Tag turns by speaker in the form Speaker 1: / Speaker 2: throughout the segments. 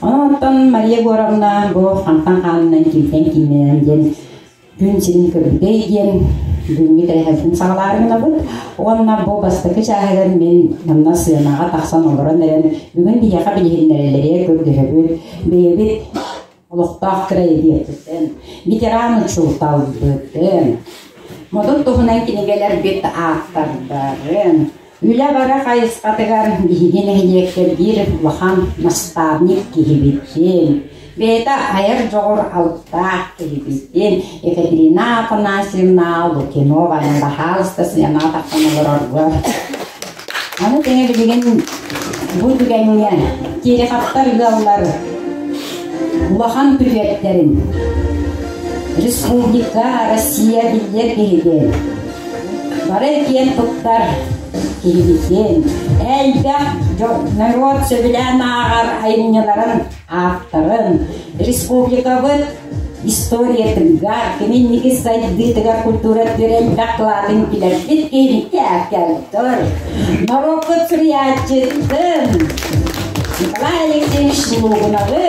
Speaker 1: Онон Мария Егоровна бу хантан хаанынан кимтэн кииннэнэн диэн күн сирин көрбүтэй диэн бүгүҥҥү тэрээһин саҕалаары гынабыт. Уонна бу бастакы чааһыгар мин манна сыанаҕа тахсан олорон эрэн бүгүн биһиэхэ билиһиннэрэллэригэр көрдөһөбүт. Бэйэбит олохтоох краеведпытын, ветеран учууталбытын, модун туһунан кинигэлэрбит ааптардарын, Үлэ бары хайысхатыгар биһиги нэһилиэккэ биир улахан наставник киһибитин, бэйэтэ айар дьоҕур алыптаах киһибитин Екатерина Афанасьевна Лукинованы баһаалыста сыанаҕа тахсан олорорго. Аны тэҥэ билигин бу түгэҥҥэ Тереховтар ыаллар улахан күтүөттэрин республика, Россия биллэр киһитин Бары киэн туттар киһибитин, элбэх норуот сөбүлээн ааҕар айымньыларын ааптарын, республикабыт историятыгар, кини инники сайдыытыгар культура өттүгэр элбэх кылаатын киллэрбит киһибитэ кэлтор. Норуоппут суруйааччытын Николай Алексеевич Лугуновы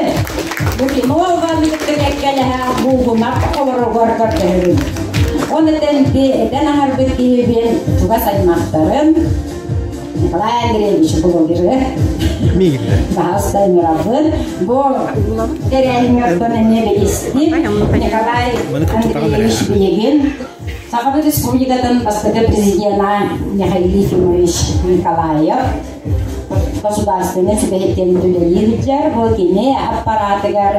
Speaker 1: Лукинова кытта кэккэлэһэ Лугунов олоругар көрдөһөрүм. Ол этэн этэн аһарбыт киһибин чугас аймахтарын Николай Андреевич блогеры баһаста ыҥырабын. Бу тэрээһиҥҥэ оттон эмиэ билистим. Николай Андреевич билигин Сахабыт Республикатын бастакы президена Михаил Ефимович Николаев государственнай сүбэһиттэн үлэлиир сылдьар. Бу кини аппаратыгар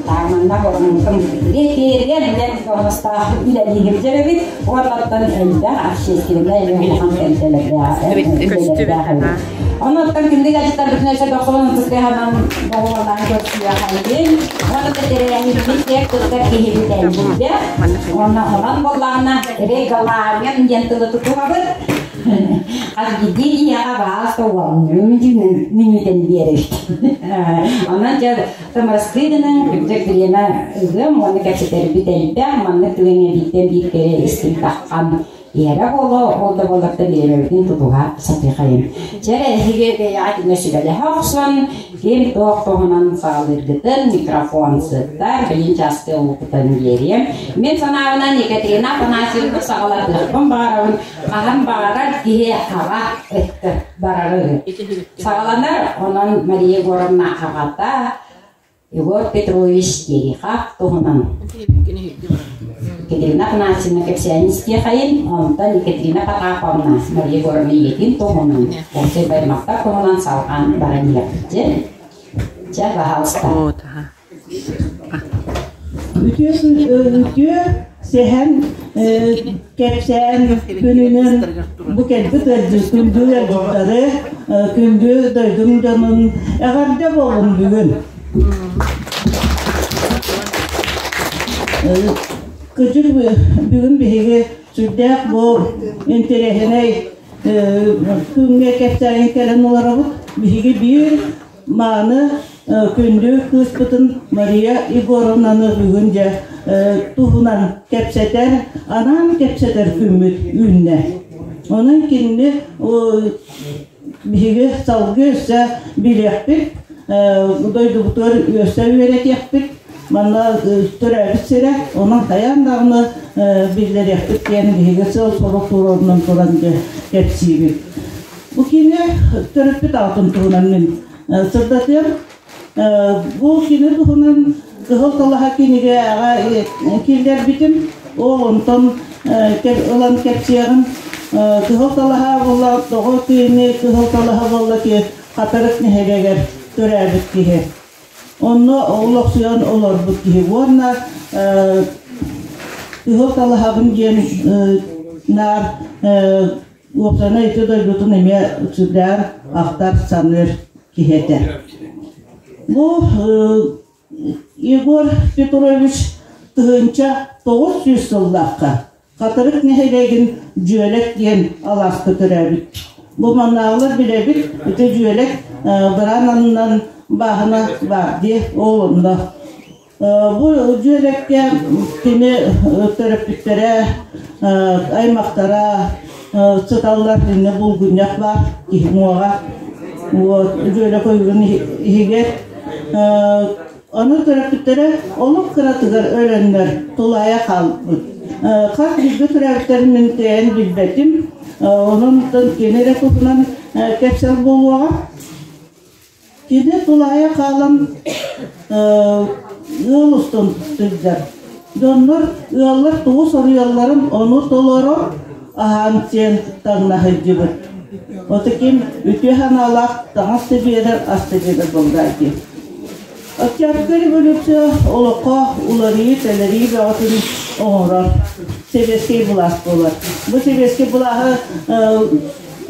Speaker 1: Тааманна ороммутун киэргэн диэн дуоһунастаах үлэлиир сылдьар эбит. Уоннаттан элбэх общественнай улахан тэрилтэлэрдээх эбит. Оннуттан күндү дьахтарбытын өссө дохсун ытыстыһанан доҕуһуоллаан көрсүөхайбын. Уонна тэрээһиммит киэр туттар киһибит элбигэ. Уонна онон буоллаҕына регламент диэн тылы тутуһабыт. Хас биирдии киһиэхэ баас уоннуу мүнүүтэн биэрэбит. Онон дьэ тымырастыы гынан күрдьүк бириэмэ ылыам уонна кэпсэтэрбит элбэх. Маннык түгэҥҥэ бииртэн биир кэрэ истиҥ таххан Иэрэ буолуо, ол да буолларда бириэмэбитин тутуһа сатыахайын. Чэ эрэ, эһиги бэйэҕит иннэ сүбэлэһэ охсон, ким туох туһунан саҕалыыргытын микрофон сыттар, билин чаастыы уукутан биэриэм. Мин санаабынан Екатерина Афанасьевна саҕалатыахпын баҕарабын, хаһан баҕарар киһи аҕа өттө барары саҕаланар, онон Мария Егоровна аҕата Егор Петрович Терехов туһунан Екатерина Афанасьевна кэпсээн истиэхэйин, онтон Екатерина Потаповна Мария Егоровна ийэтин туһунан, уопсай баймахтар туһунан салҕаан баран иһиэхпит. Дьэ, баһаалыста.
Speaker 2: Үтүө үтүө сэһэн кэпсээн күнүнэн бу кэлбит ыалдьыт күндү ыалдьыттары, күндү дойдум дьонун эҕэрдэ буолун бүгүн. Кыдьык бүгүн биһиги сүрдээх бу интэриэһинэй күҥҥэ кэпсээн кэлэн олоробут. Биһиги биир Мааны күндү кыыспытын Мария Егоровнаны бүгүн дьэ туһунан кэпсэтэр, анаан кэпсэтэр күммүт үүннэ. Онон кинини биһиги салгыы өссө билиэхпит, дойдубутугар өссө үөрэтиэхпит, манна төрөөбүт сирэ, онон хайаан даҕаны биллэриэхпит диэн биһиги сыал-сорук туруорунан туран дьэ кэпсиибит. Бу кини төрөппүт аатын туһунан мин сырдатыам. Бу кини туһунан Кыһыл талаһа кинигэҕэ киллэрбитим. Ол онтон ылан кэпсиэҕим. Кыһыл талаһа буолла тоҕо кини Кыһыл талаһа буолла ки Хатырык нэһилиэгэр төрөөбүт киһи. Онно олохсуйан олорбут киһи уонна Кыһыл талаһабын диэн наар Уопсайынан ити дойдутун эмиэ сүрдээх ахтар, саныыр киһи этэ. Бу Егор Петрович 1900 сыллаахха Хатырык нэһилиэгин Дьүөлэк диэн алааска төрөөбүт. Бу маннааҕылар билэбит, ити Дьүөлэк быраан аннынан бааһына баар дии, ол онно Бу дьүөлэккэ кини төрөппүттэрэ, аймахтара сыталлар, иннэ булгунньах баар, киһи муоҕа. Вот, Дьүөлэ Койугун иһигэр. Аны төрөппүттэрэ олох кыратыгар өлөннөр тулаайа хаалбыт. Хас бииргэ төрөөбүттэрин мин кыайан билбэтим. Онон кини эрэ туһунан кэпсэл буолуоҕа. Кини тулаайа хаалан ыал устун сылдьар. Дьоннор ыаллар тугу соруйалларын ону толорор, аһаан-сиэн таҥна сылдьыбыт. Ото ким үтүө санаалаах таҥас да биэрэр, ас да биэрэр буоллаа дии. Октябрьскай революция олоххо уларыйыы-тэлэрии бөҕөтүн оҥорор сэбиэскэй былаас буолар. Бу сэбиэскэй былааһы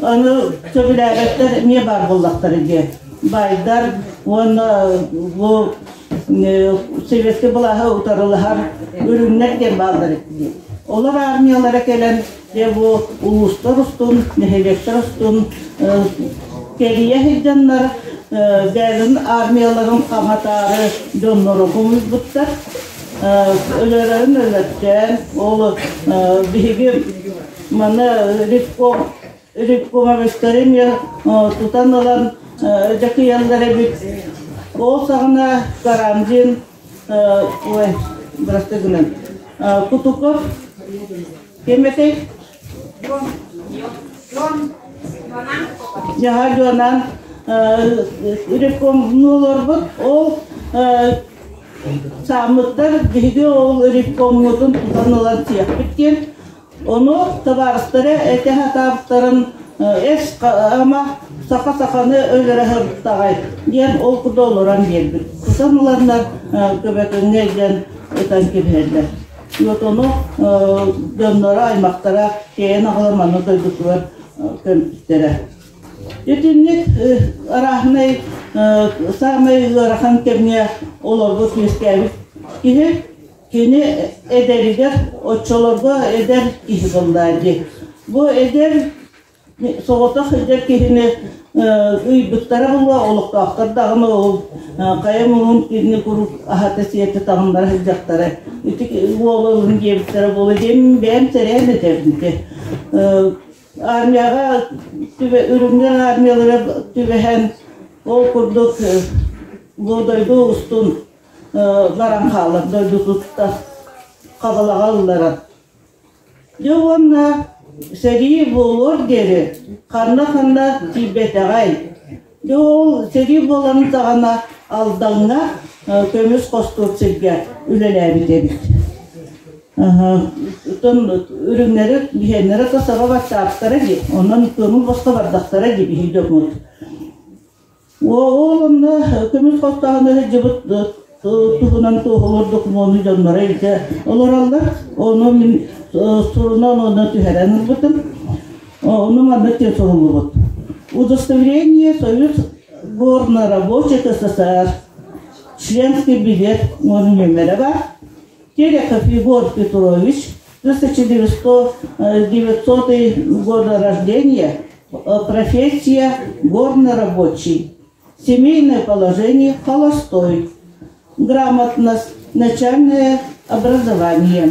Speaker 2: аны сөбүлээбэттэр эмиэ баар буоллахтара дии. Байдар уонна бу сэбиэскэй былааһы утарылаһар үрүҥнэр диэн бааллар дии. Олор армиялара кэлэн дьэ бу улуустар устун, нэһилиэктэр устун кэрийэ сылдьаннар бэйэлэрин армияларын хаҥатаары дьоннору хомуйбуттар. Өлөрөрүн өлөртөөн, ол биһиги маны ревком ревкомовецтары эмиэ тутан ылан дьакыйаллар эбит. Ол саҕана Карамзин ой, бырастыы гынан Кутуков ким этэй? Дьаһа Дьуонан ревкомну олорбут. Ол сааммыттар биһиги ол ревкоммутун тутан ылан сиэхпит диэн Ону табаарыстара этэ сатаабыттарын эс ама саха саханы өлөрө сырыттаҕай диэн ол курдук олорон биэрбит. Тутан ыланнар көбөкөҥҥө илдьэн ытан кэбиһэллэр. Вот ону дьонноро, аймахтара кэйэн аҕалан манна дойдутугар көмпүттэрэ. Итинник арааһынай саамай ыарахан кэмҥэ олорбут үөскээбит киһи Кини эдэригэр оччолорго эдэр киһи буоллаа дии. Бу эдэр соҕотох эдэр киһини ыйбыттара буолуо, олохтоохтор даҕаны ол хайа муҥун кинини куруук аһата-сиэтэ таҥнара сылдьахтара. Ити уол ылын диэбиттэрэ буолуо диэн бэйэм сэрэйэн этэбин ити. Армияҕа үрүҥнэр армиялара түбэһэн ол курдук бу дойду устун баран хаалар дойдутуттан хабалаҕа ылларар. Дьэ уонна сэрии буолуор диэри ханна-ханна тиийбэтэҕэй. Дьэ ол сэрии буоларын саҕана Алдаҥҥа көмүс хостуур сиргэ үлэлээбит эбит. Оттон үрүҥнэри биһиэннэрэ да саба баттаабыттара дии, онон көҥүл босхо бардахтара дии биһиги дьоммут. Ол онно көмүс хостооһуна сылдьыбыт туһунан туоһулуур докумуону дьонноро илдьэ олороллор. Ону мин сурунан онно түһэрэн ылбытым. Ону маннык диэн суруллубут. Удостоверение Союз горно-рабочих СССР, членский билет нүөмэрэ бар. Терехов Егор Петрович, 1900 года рождения, Профессия горнорабочий. Семейное положение холостой. Грамотность, начальное образование.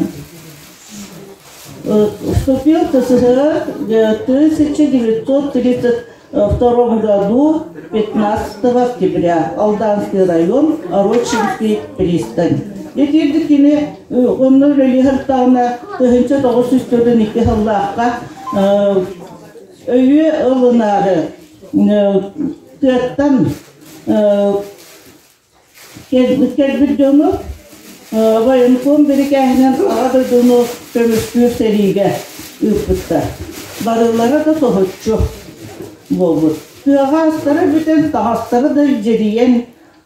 Speaker 2: Вступил в СССР в 1932 году 15 октября. Алданский район, Орочинский пристань. Итирдик кини онно үлэлиһэр таҕына 1942 сыллаахха Өйүө ылынаары тыаттан кэлбит дьону военком бирикээһинэн Аҕа дойдуну көмүскүүр сэриигэ ыыппыттар. Барылара да соһуччу буолбут. Тыаҕа астара бүтэн, таҥастара да дьэрийэн,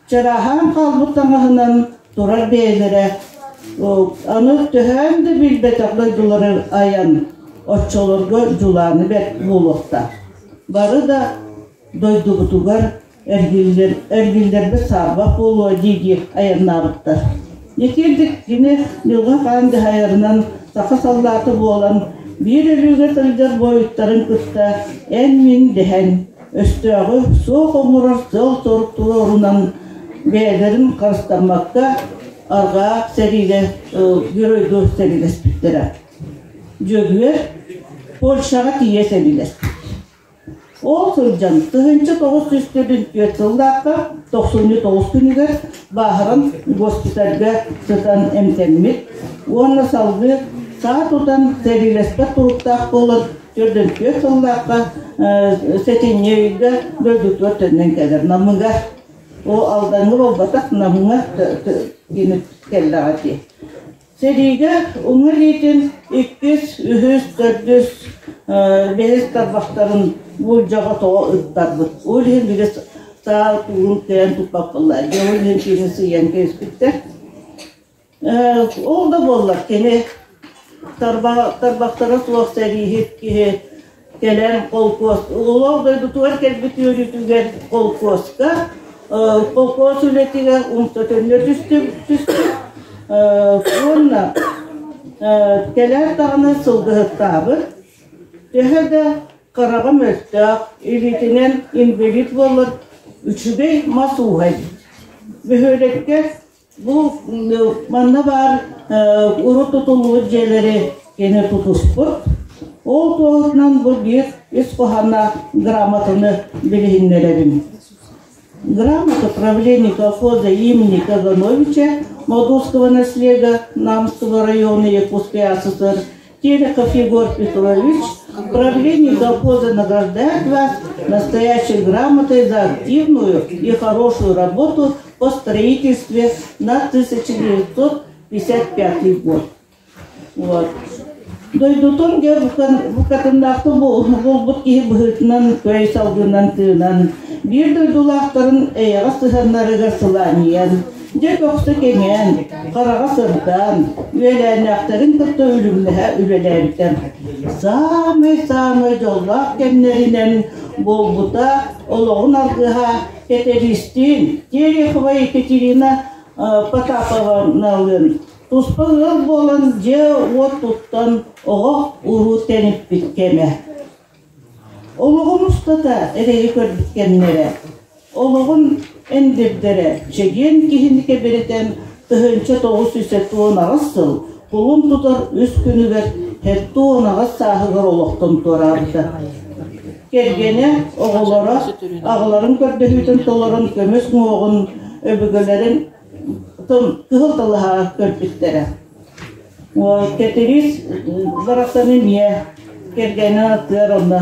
Speaker 2: Чарааһаан хаалбыт таҥаһынан турар бэйэлэрэ аны төһөөн да билбэтэх дойдулары айан оччолорго дьулааны бэрт буолуохтаах. Бары да дойдубутугар эргиллэр, эргиллэрбит саарбах буолуо дии-дии айаннаабыттар. Итиэрдик кини Дьылҕа Хаан дьаһайарынан саха саллаата буолан биир өлүүгэ сылдьар буойуттарын кытта эн-мин дэһэн Өстөөҕү суох оҥорор сыал-сорук туруорунан бэйэлэрин харыстаммакка арҕаа сэриигэ геройдуу сэриилэспиттэрэ. Дьөгүөр Польшаҕа тиийэ сэриилэспит. Ол сылдьан 1944 сыллаахха тохсунньу тоҕус күнүгэр бааһыран госпитальга сытан эмтэммит уонна салгыы саа тутан сэриилэспэт туруктаах буолан 44 сыллаахха сэтинньи ыйга дойдутугар төннөн кэлэр. Намыга ол Алдаҥҥа буолбатах, Намҥа кэллэҕэ дии. Сэриигэ уҥа илиитин иккис, үһүс, төрдүс, бэһис тарбахтарын буулдьаҕа тоҕо ыттарбыт. Ол иһин били саа тугун кыайан туппаппыллар. Дьэ ол иһин кини сыыйан кэбиспиттэр. Ол да буоллар кини тарбахтара суох сэрииһит киһи кэлэн холкуос олох дойдутугар кэлбит үөрүүтүгэр холкуоска холкуос үлэтигэр умса төннө түстүм түстүм уонна кэлэр даҕаны сылгыһыттаабыт төһө да хараҕа мөлтөх илиитинэн инвалид буоллар үчүгэй мас ууһай бөһүөлэккэ Бу манна баар урут тутуллубут дьиэлэри кини тутуспут. Ол туоһутунан бу биир ис хоһоонноох грамотаны билиһиннэрэбин. Грамота правления колхоза имени Кагановича Модульского наслега Намского района Якутской АССР Терехов Егор Петрович, правление колхоза награждает вас настоящей грамотой за активную и хорошую работу по строительстве на 1955 год. Вот. Дойдутун букатыннаахты булбут киһи быһыытынан көй салгынан тыынан, биир дойдулаахтарын эйэҕэ сыһаннарыгар сылаанньыйан, Дьэ көхсө кэҥээн, хараҕа сырдаан, үөлээннээхтэрин кытта үлүмнэһэ үлэлээбитэ. Саамай-саамай дьоллоох кэмнэринэн буолбута олоҕун аргыһа Кэтэриистиин Терехова Екатерина Потаповналыын туспа ыал буолан дьиэ-уот туттан оҕо уруу тэниппит кэмэ. Олоҕун устата эрэйи көрбүт кэмнэрэ, олоҕун эндирдэрэ чэгиэн киһини кэбирэтэн 1978 сыл кулун тутар үс күнүгэр 78 сааһыгар олохтон туораабыта. Кэргэнэ, оҕолоро аҕаларын көрдөһүүтүн толорон көмүс уҥуоҕун өбүгэлэрин кыһыл талаһаҕа көрбүттэрэ. Кэтириис барахсан эмиэ кэргэнэ аттыгар онно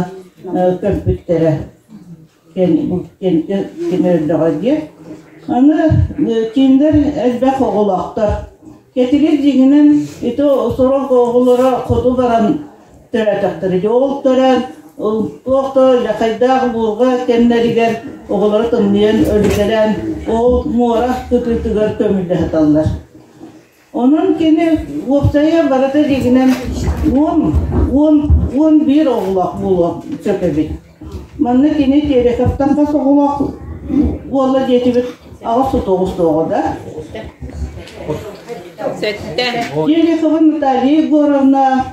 Speaker 2: көмпүттэрэ. Кини өллөҕө дии. Аны кинилэр элбэх оҕолоохтор. Кэтириис дьиҥинэн ити сорох оҕолоро хоту баран төрөөтөхтөрө. Дьэ ол төрөөн туох да лэхэйдээх буурҕа кэмнэригэр оҕолоро тымныйан өлүтэлээн ол муора кытыытыгар көмүллэ сыталлар. Онон кини уопсайа барыта дьиҥинэн уон, уон, 11 оҕолоох буолуох сөп эбит. Манна кини Тереховтан хас оҕолоох буолла диэтибит 89 оҕо да.
Speaker 3: Сэттэ.
Speaker 2: Терехова Наталья Егоровна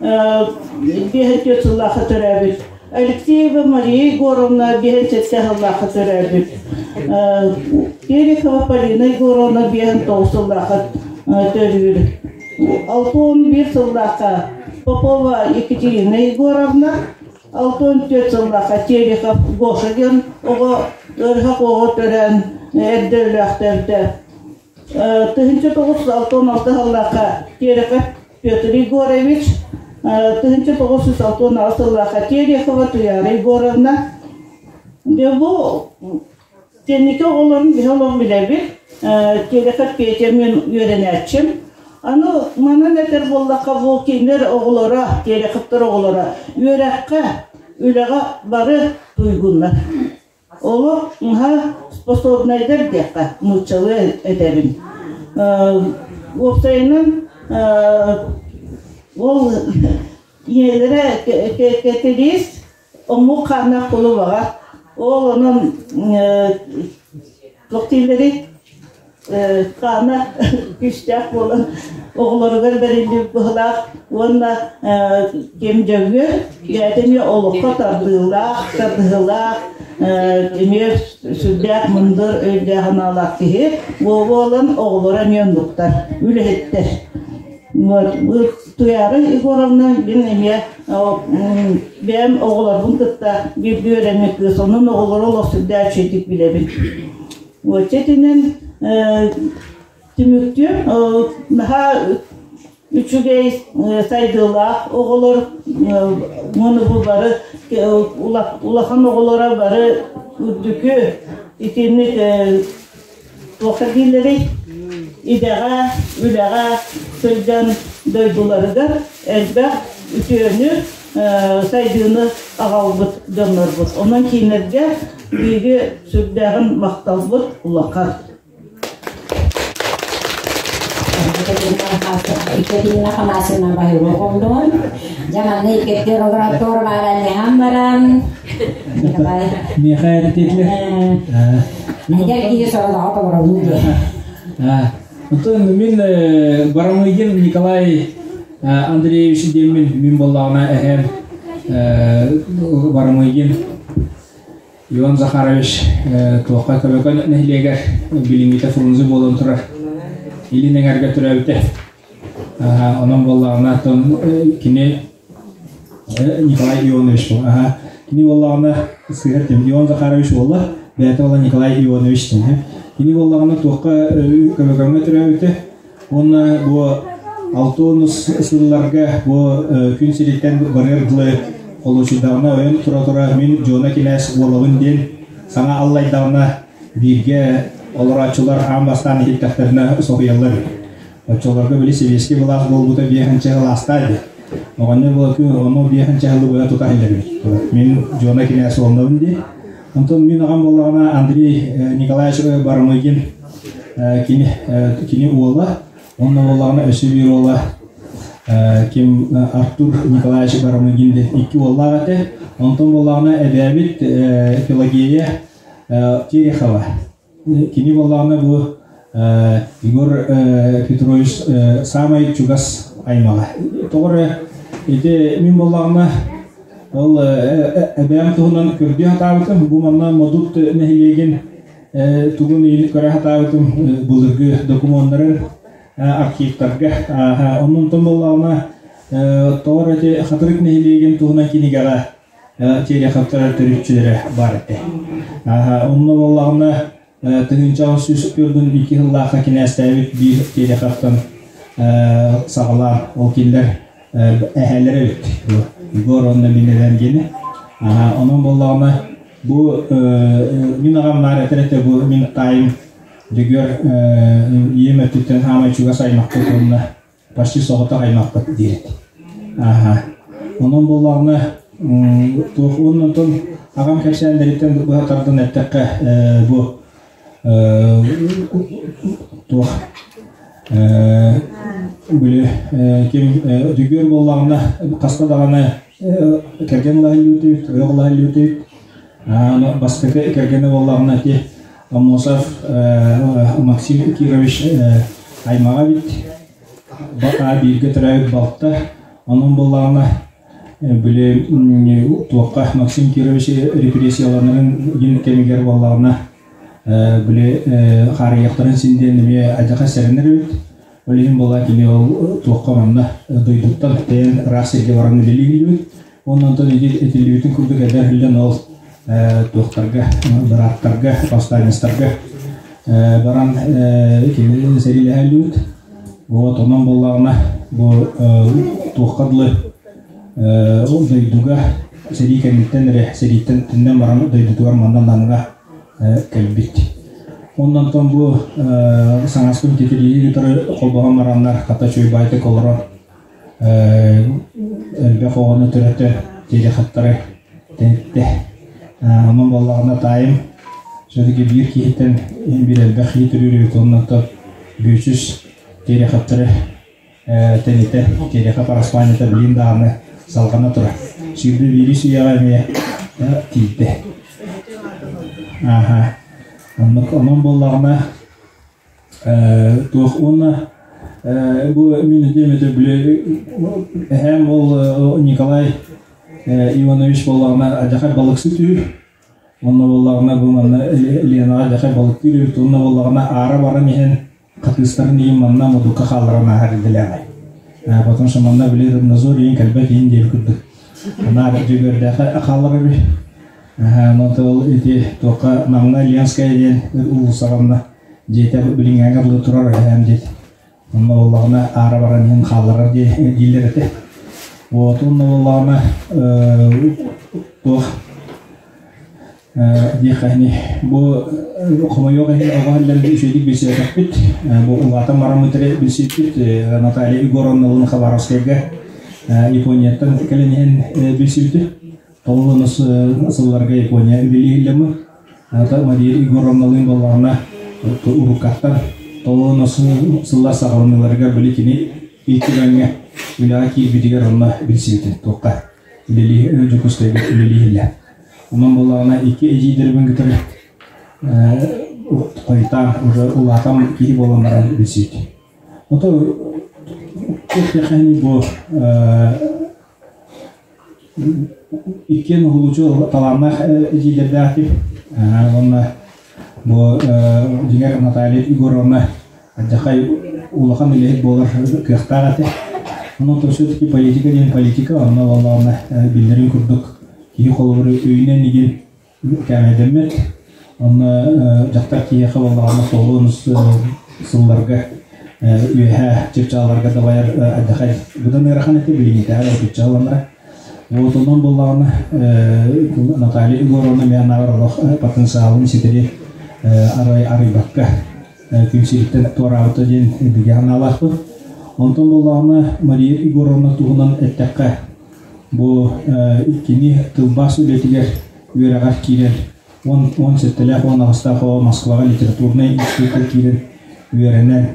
Speaker 2: 54 сыллаахха төрөөбүт. Алексеева Мария Егоровна 57 сыллаахха төрөөбүт. Терехова Полина Егоровна 59 сыллаахха төрүүр. 61 сыллаахха Попова Екатерина Егоровна, 64 сыллаахха Терехов Гоша диэн оҕо ыарыһах оҕо төрөөн эрдэ өлөөхтөөбүтэ. 1966 сыллаахха Терехов Петр Егорович, 1968 сыллаахха Терехова Туяра Егоровна. Дьэ бу кэнники оҕолорун биһи олох билэбит. Терехов Петя мин үөрэнээччим. Аны манан этэр буоллахха бу кинилэр оҕолоро, Тереховтар оҕолоро үөрэххэ, үлэҕэ бары туйгуннар. Олох наһаа способнайдар диэххэ, нууччалыы этэбин. Уопсайынан, ол ийэлэрэ кэтириис омук хааннаах кулубаҕа. Ол онон туох дииллэрий хаана күүстээх буолан оҕолоругар бэриллибит быһылаах уонна ким дьөгүөр бэйэтэ эмиэ олоххо тардыылаах, тардыһыылаах, эмиэ сүрдээх мындыр өйдөөх санаалаах киһи буолан оҕолоро эмиэ оннуктар, үлэһиттэр. Вот Туяра Егоровна мин эмиэ бэйэм оҕолорбун кытта бииргэ үөрэммит кыыс, онон оҕолору олох сүрдээх үчүгэйдик билэбин. Вот итинэн түмүктүөм наһаа үчүгэй сайдыылаах оҕолор уонна бу бары улахан оҕолоро бары үрдүкү итинник туохха дииллэрий идэҕэ үлэҕэ сылдьан дойдуларыгар элбэх үтүөнү сайдыыны аҕалбыт дьоннорбут. Онон кинилэргэ биһиги сүрдээҕин махталбыт улахан.
Speaker 1: Екатерина Афанасьевна баһылык оҕолорун, дьэ манна иккиттэр лаборатория баараллаһан баран, Николай.
Speaker 3: Миэхэ этитиэтилэр.
Speaker 1: Эдэр киһи сорудоҕо толоробун диye.
Speaker 3: Онтон мин Барамыгин Николай Андреевич диэммин мин буоллаҕына эһэм Барамыгин Иван Захарович туохха Көмөкөн нэһилиэгэр билиҥҥитэ Фрунзе буолан турар Илин эҥэргэ төрөөбүтэ. Онон буоллаҕына кини Николай Ионович кини буоллаҕына сыһар ким Ион Захарович буолла, бэйэтэ буолла Николай Ионович диэн. Кини буоллаҕына туохха Көмөкөҥҥө төрөөбүтэ. Уонна бу алтонус сылларга бу күн сириттэн барыар дылы холуочуйдаҕына ойон тура-тура мин Дьуона кинээс уолабын диэн саҥа аллайдаҕына бииргэ олорооччулар аан бастаан иһиттэхтэринэ соһуйаллар. Оччолорго били сэбиэскэй былаас буолбута биэһинчэ сыл дии. Оҕонньор була күн ону биэһинчэ сылы быһа тута иһиллэрбит. Мин Дьуона кинээс уоллабын дии. Онтон мин аҕам буоллаҕына Андрей Николаевич Барамыгин кини кини уола уонна буоллаҕына өссө биир уола ким Артур Николаевич Барамыгин диэн икки уоллаах этэ. Онтон буоллаҕына эбээбит Пелагея Терехова. Кини буоллаҕына бу Егор Петрович саамай чугас аймаҕа. Тоҕо эрэ ити мин буоллаҕына ол эбээм туһунан көрдүү сатаабытым. Бу манна Модут нэһилиэгин тугун көрө сатаабытым былыргы докумуоннарын архивтарга. Оннунтан буоллаҕына тоҕо эрэ ити Хатырык нэһилиэгин туһунан кинигэҕэ Тереховтар төрүччүлэрэ баар этэ. Онно буоллаҕына 1942 сыллаахха кинээстээбит биир Тереховтан саҕалаан ол кинилэр эһээлэрэ эбит. Егор уонна мин эбээм диэни. Онон буоллаҕына бу мин аҕам наар этэр этэ бу мин таайым Дьөгүөр ийэм өттүттэн хаамай чугас аймахпыт уонна почти соҕотох аймахпыт диэбит. Аха. Онон буоллаҕына туох уонна онтон аҕам кэпсээннэриттэн быһа тардан эттэххэ бу туох били ким Дьөгүөр буоллаҕына хаста даҕаны кэргэн ылаһыллыбыт ойох ылаһыллыбыт бастакы кэргэнэ буоллаҕына ити Аммосов Максим Кирович аймаҕа эбит бииргэ төрөөбүт балта онон буоллаҕына били туохха Максим Кирович репрессияланарын иһин кэмигэр буоллаҕына били хаарыйыахтарын син диэн эмиэ адьаха сэрэнэр эбит. Ол иһин буолла кини ол туохха манна дойдуттан тэйэн ыраах сиргэ баран үлэлиир Уонна онтон этиллибитин курдук эдэр сылдьан ол туохтарга, бырааттарга, повстанецтарга баран кини сэриилэһэллибит. Вот онон буоллаҕына бу туохха дылы ол дойдуга сэрии кэнниттэн эрэ сэрииттэн төннөн баран дойдутугар манна Намҥа кэлбит. Онон онтон бу саҥаспын титирииһи кытары холбоһон бараннар хата үчүгэй баайтык олорон элбэх оҕону төрөтө телехаттары тэниттэ. Онон буоллаҕына таайым все-таки биир киһиттэн биир элбэх киһи төрүүр эбит уонна Бүөчүс телехаттары тэнитэ телеха параспаанньата билин даҕаны салҕана турар. Сүүрбэ биирис үйэҕэ эмиэ тиийдэ. Аха. Оннук онон буоллаҕына туох уонна бу мин этиэм этэ били эһээм ол Николай Иванович буоллаҕына адьахай балыксыт үһү онно буоллаҕына бу манна Ленаҕа адьахай балыктыыр эбит уонна буоллаҕына аара баран иһэн хатыыстарын иһин манна модукка хаалларан ааһар идэлээҕэй. Потому что манна били рыбнадзор иин кэлбэт иин диэби курдук. Наар Дьөгүөрдээххэ хааллар эби. Онон ол ити туохха Намҥа Ленская диэн уулуссаҕа дьиэтэ билиҥҥээҥҥэ дылы турар эһээм диэт. Онно буоллаҕына аара баран иһэн хаалларар дииллэр этэ. Вот онно буоллаҕына туох диэххэ бу хомойуох иһин оҕо иһиллэрин үчүгэйдик билсибэтэхпит. Бу улаатан бараммыт эрэ билсибиппит. Наталья Егоровналыын Хабаровскайга Японияттан кэлэн иһэн билсибитим. Толлонус сылларга Япония үлэлииллэммит. Мария Егоровналыын буоллаҕына уруккаттан толлонус сыллар саҕаланыыларыгар били кини ил түмэҥҥэ үлэҕэ киирбитигэр онно билсибитим туохха үлэлии Дьокуускайга үлэлииллэ. Онон буоллаҕына икки эдьиийдэрбин кытары хойутаан уже улаатан киһи буолан баран билсибитим. Ото туох бу Иккиэн уһулуччу талааннаах эдьиийдэрдээхтик. Уонна бу дьиҥэр Наталья Егоровна алдьархай улахан үлэһит буолар кыахтаах этэ. Онон все-таки политика диэн политика, онно буоллаҕына биллэрин курдук киһи холобуру өйүнэн игин кээмэйдэммэт. Онно дьахтар киһиэхэ буоллаҕына толуон сылларга үөһээ чыпчаалларга дабайар алдьархай быдан ыарахан этэ билиҥҥитээҕэр отучча Вот онон буоллаҕына Наталья Егоровна миэнааҕар олох потенциалын ситэри арай арыйбакка күн сириттэн туораабыта диэн бигэ санаалаахпын. Онтон буоллаҕына Мария Егоровна туһунан эттэххэ, бу кини тылбаас үлэтигэр үөрэҕэр киирэн 17-лээх 18-таах оҕо Москваҕа литературнай институкка киирэн үөрэнэн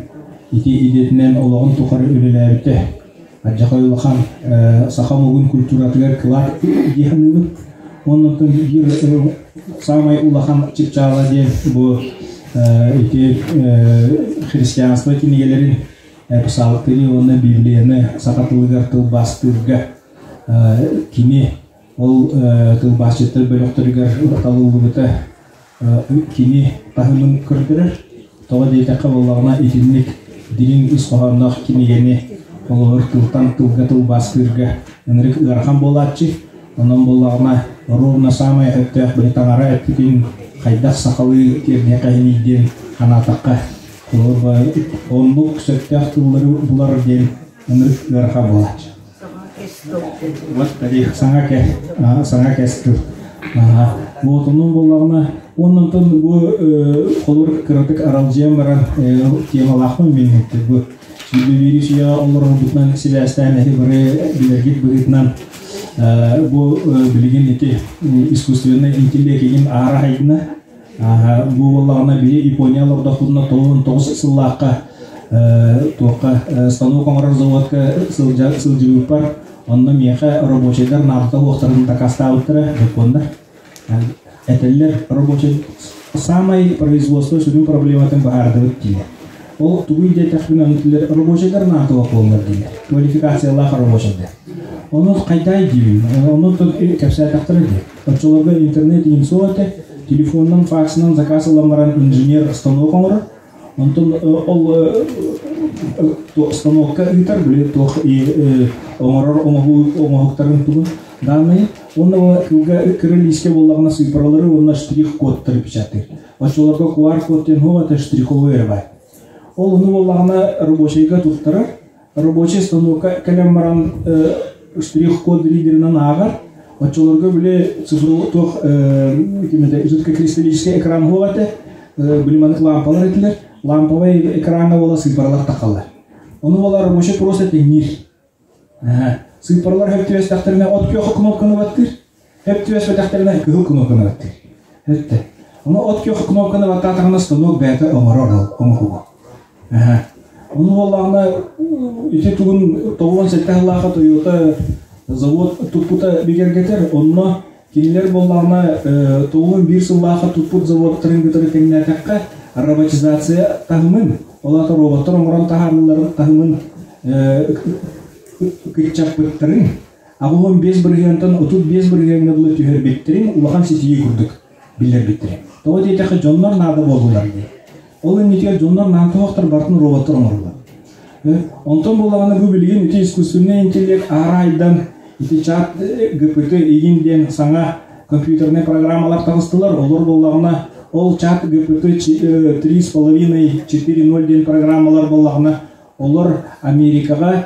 Speaker 3: ити идэтинэн олоҕун тухары үлэлээбитэ. Алдьархай улахан саха омугун культуратыгар кылаат дии саныыбын. Оннуттан биир саамай улахан чыпчаала диэн бу ити христианство кинигэлэрин псалтыри уонна Библияны саха тылыгар тылбаастыырга кини ол тылбаасчыттар бөлөхтөрүгэр талыллыбыта кини таһымын көрдөрөр. Тоҕо диэтэххэ буоллаҕына итинник дириҥ ис хоһоонноох кинигэни холобур тылтан тылга тылбаастыырга ынырык ыарахан буолааччы. Онон буоллаҕына ровно саамай өттөөх били таҥара эппитин хайдах сахалыы тиэрдиэхэ иһиний диэн санаатахха холобур оннук сөптөөх тыллары булар диэн ынырык ыарахан буолааччы. Вот саҥа кэ саҥа кэс тыл. Вот онон буоллаҕына оннонтон бу холур кыратык аралдьыйан баран темалаахпын мин бу сүүрбэ үйэҕэ олорорбутунан сибээстээн эһи бары билэргит быһыытынан бу билигин ити искусственный интеллект игин аара хайдына Бу буоллаҕына биһи Япония олордохпутуна 99 сыллаахха туохха станок оҥорор заводка сылдьыбыппар онно миэхэ рабочайдар наадата суохтарын дакаастаабыттара дьоппуоннар. Этэллэр рабочай самай производство сүрүн проблематын быһаардыбыт дииллэр. Ол тугуй диэтэхпинэ ону этилэр рабочайдар наада буоллар дииллэр. Квалификациялаах рабочайдар. Ону хайдай диибин. Ону кэпсээтэхтэрэ дии. Оччолорго интернет иһин суох этэ, телефонунан, факсынан заказ ылан баран инженер станок оҥорор. Онтон ол станокка ыытар, били туох оҥорор оҥоһуктарын тугун дааннайы. Уонна кылга кыра лиискэ буоллаҕына сыыппаралары уонна штрих-кодтары печатыыр. Оччолорго QR-код диэн суох этэ, штриховой эрэ баар. Ол ону буоллаҕына рабочайга туттарар, Рабочий станокка кэлэн баран штрих-код ридеринэн ааҕар. Оччолорго били цифровой туох жидкокристаллический экран суох этэ. Били маннык лампалар этилэр. Ламповай экраҥҥа буола сыыппаралар тахаллар. Ону буола рабочий просто тэҥниир. Сыыппаралар хөп түбэстэхтэринэ от күөх кнопканы баттыыр. Хөп түбэспэтэхтэринэ кыһыл кнопканы баттыыр. Өттө. Ону от күөх кнопканы баттаатаҕына станок бэйэтэ оҥорор оҥоһугу. Ону буоллаҕына ити тугун 97 сыллаахха Toyota завод туппута бигэргэтэр. Онно кинилэр буоллаҕына 91 сыллаахха туппут заводтарын кытары тэҥнээтэххэ роботизация таһымын, ол аата роботтар оҥорон таһаарыыларын таһымын кыччаппыттарын 85 бырыһыантан 35 бырыһыаҥҥа дылы түһэрбиттэрин улахан ситиһии курдук биллэрбиттэрэ. Тоҕо диэтэххэ дьоннор наада буоллулар дии. Ол иннитигэр дьоннор наантоһохтор барытын роботтар оҥороллор. Онтон буоллаҕына бу билигин ити искусственный интеллект аарайдан ити чат ГПТ игин диэн саҥа компьютернай программалар таҕыстылар. Олор буоллаҕына ол чат ГПТ 3,5 4.0 диэн программалар буоллаҕына олор Америкаҕа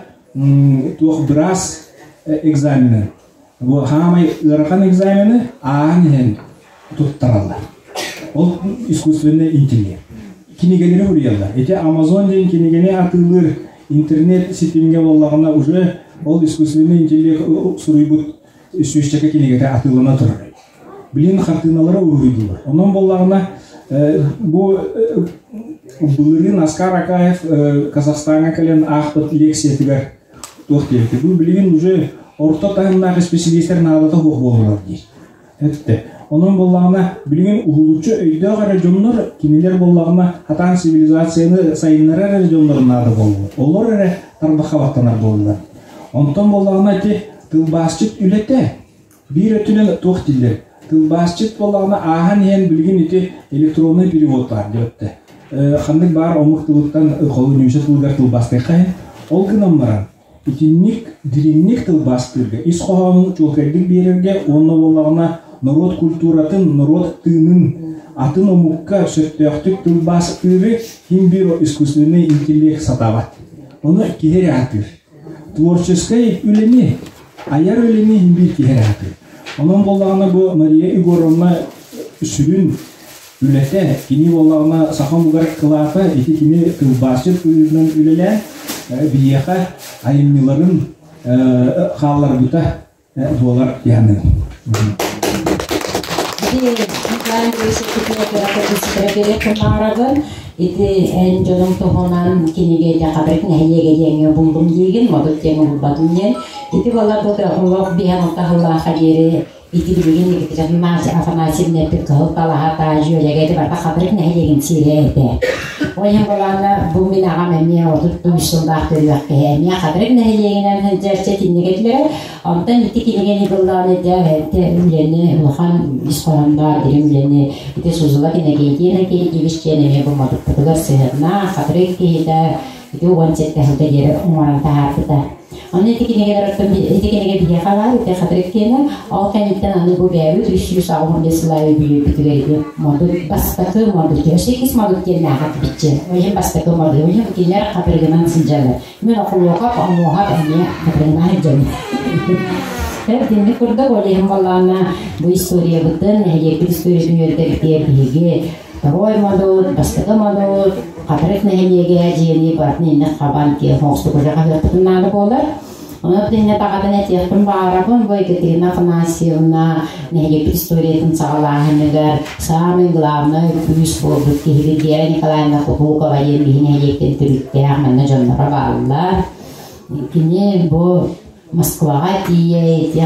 Speaker 3: туох быраас экзамены бу хаамай ыарахан экзамены ааһан иһэн туттараллар. Ол искусственный интеллект. Кинигэлэри суруйаллар. Ити Amazon диэн кинигэни атыылыыр интернет ситимҥэ буоллаҕына уже ол искусственный интеллект суруйбут сүүсчэкэ кинигэтэ атыылана турар. Билин хартыыналары уруһуйдулар. Онон буоллаҕына бу былырыын Аскар Акаев Казахстаҥҥа кэлэн аахпыт лекциятыгар туох диэбитэ. Бу билигин уже орто таһымнаах исписэлиистэр наадата суох буолаллар диир. Эттэ. Онон буоллаҕына, билигин уһулуччу өйдөөх эрэ дьоннор, кинилэр буоллаҕына, хатаан цивилизацияны сайыннарар эрэ дьоннор наада буоллулар. Олор эрэ тарбахха баттанар буоллулар. Онтон буоллаҕына ити тылбаасчыт үлэтэ биир өттүнэн туох дииллэр? Тылбаасчыт буоллаҕына ааһан иһэн билигин ити электронный перевод баар диэбиттэ. Ханнык баар омук тылыттан холуньууча тылыгар тылбаастыахха иһин. Ол гынан баран Итинник дириҥник тылбаастыырга, ис хоһоонун чуолкайдык биэрэргэ уонна буоллаҕына норуот культуратын, норуот тыынын атын омукка сөптөөхтүк тылбаастыыры ким биир искусственный интеллект сатаабат. Ону киһи эрэ аатыыр. Творческай үлэни, айар үлэни иһин биир киһи эрэ аатыыр. Онон буоллаҕына бу Мария Егоровна сүрүн үлэтэ, кини буоллаҕына саха омугар кылаата, ити кини тылбаасчыт быһыытынан үлэлээн, биһиэхэ айымньыларын хаалларбыта буолар диэханныгын.
Speaker 1: Ити эн дьонуҥ туһунан кинигэ хабырык нэһилиэгэ диэҥҥэ буллум диигин, модут диэҥ булбатым диэн. Ити буолар бу олох биһэн алтаһыллаахха диэри Ити билигин Екатерина Афанасьевна эппит кыһыл талаһата, дьүөлэгэ ити барыта Хатырык нэһилиэгин сиэрэ этэ. Ол иһин былаана бу мин аҕам эмиэ 33 сыллаах төрүөх киһи эмиэ Хатырык нэһилиэгинэн сылдьар тинник этилэрэ. Онтон ити кинигэни быллаан этэ үлэни улахан ис хоһоонноох дириҥ үлэни ити Сузула Иннокентий Иннокентьевич диэн эмиэ бу модуппутугар сыһыаннаах Хатырык киһитэ ити 17 сылга диэри оҥорон таһаарбыта. Аны ити кинигэлэр оттон ити кинигэ биһиэхэ баар, ити хатырык киэнэ. Ол кэнниттэн аны бу бэйэбит 385 сыллаайы бүлүүбүтүгэр ити модут бастакы модут, өссө иккис модут диэн биччи. Ол иһин бастакы модут. Ол иһин кинилэр хатырыгынан сылдьаллар. Мен окулуокап, омуоһап эмиэ хатырыгынан сылдьабын. Итинник курдук ол иһин буоллаҕына бу историябытын, нэһилиэкпит историятын үөрдэбитигэр биһиги Второй модут, бастакы модут, Хатырык нэһилиэгэ дьиэни барытын инник хабан киэҥ оҥостугурга хаһыаппытын наада буолар. Онон иннэ даҕатан этиэхпин баҕарабын, бу Екатерина Афанасьевна нэһилиэкпит историятын саҕалааһыныгар самый главный күүс буолбут киһибит Вера Николаевна Кутукова диэн биһи нэһилиэктэн төрүттээх манна дьонноро бааллар. Кини бу Москваҕа тиийэ ити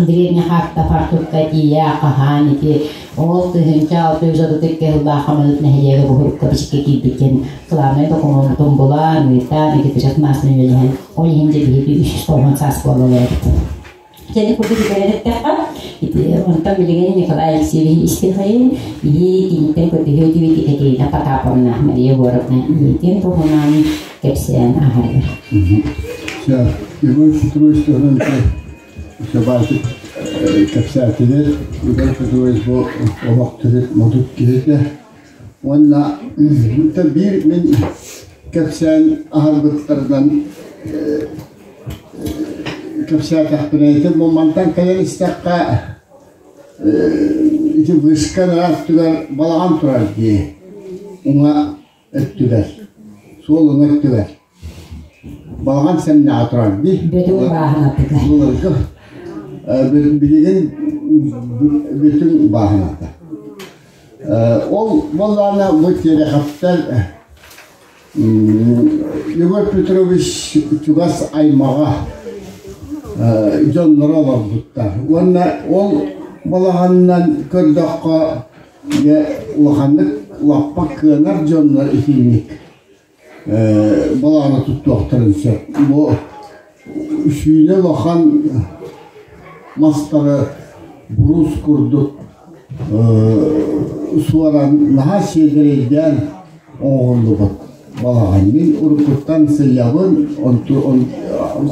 Speaker 1: Древний Хартафартукка тиийэ хаһаан ити ол 1632 сыллаах Хамадыт нэһилиэгэ буһурукка бичиккэ киирбитин главнай докумуонутун булан, ыытан, ити Печатмасны үлэлэһэн, ол иһин дьэ биһиги 390 саас буолла эбит. Дьэни курдук итэрэн эттэххэ, ити онтон билигин Николай Алексеевич истихайын илии киниттэн көтүһүө диэбит Екатерина Потаповна Мария Егоровна иитин туһунан кэпсээн аһарар.
Speaker 4: Егор Петрович туһунан Сабаатык кэпсээтилэр. Егор Петрович бу олох төрүт модут киһитэ. Уонна биир мин кэпсээн аһарбыттарынан кэпсээтэхпинэ ити мантан кэлэн истэххэ ити вышка өттүгэр балаҕан турар дии уҥа өттүгэр суол уҥа өттүгэр балаҕан сэмнэҕэ турар дии
Speaker 1: Бөтүҥ бааһынатыгар
Speaker 4: былыргы билигин бүтүн бааһыната ол буоллаҕына бу Тереховтар Егор Петрович чугас аймаҕа дьонноро олорбуттар. Уонна ол балаҕанынан көрдөххө, дьэ улаханнык лаппа кыанар дьоннор итинник балаҕаны туттуохтарын сөп. Бу сүүнэ улахан мастары буруус курдук суоран наһаа сиэдэрэйдээн оҥоһуллубут. Балаҕан. Мин уруккуттан сылльабын, онту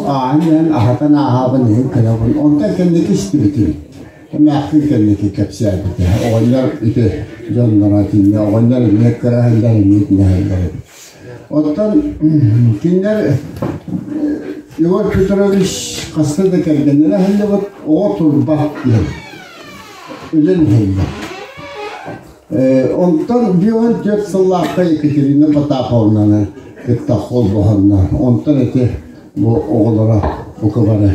Speaker 4: ааһан иһэн аһатан ааһаабын иһин көрөбүн. Онтон кэнники истибитим. Эмээхсин кэнники кэпсээбитэ. Оҕонньор ити дьонноро кинилэр оҕонньор эмиэ кыра сылдьан эмиэ итинэһэллэр эбит. Оттон кинилэр Егор Петрович хаста да кэргэннэнэ сылдьыбыт оҕо турбат диэн үлэн иһэллэр. Онтон 54 сыллаахха Екатерина Потаповнаны кытта холбоһоннор. Онтон ити бу оҕолоро бука бары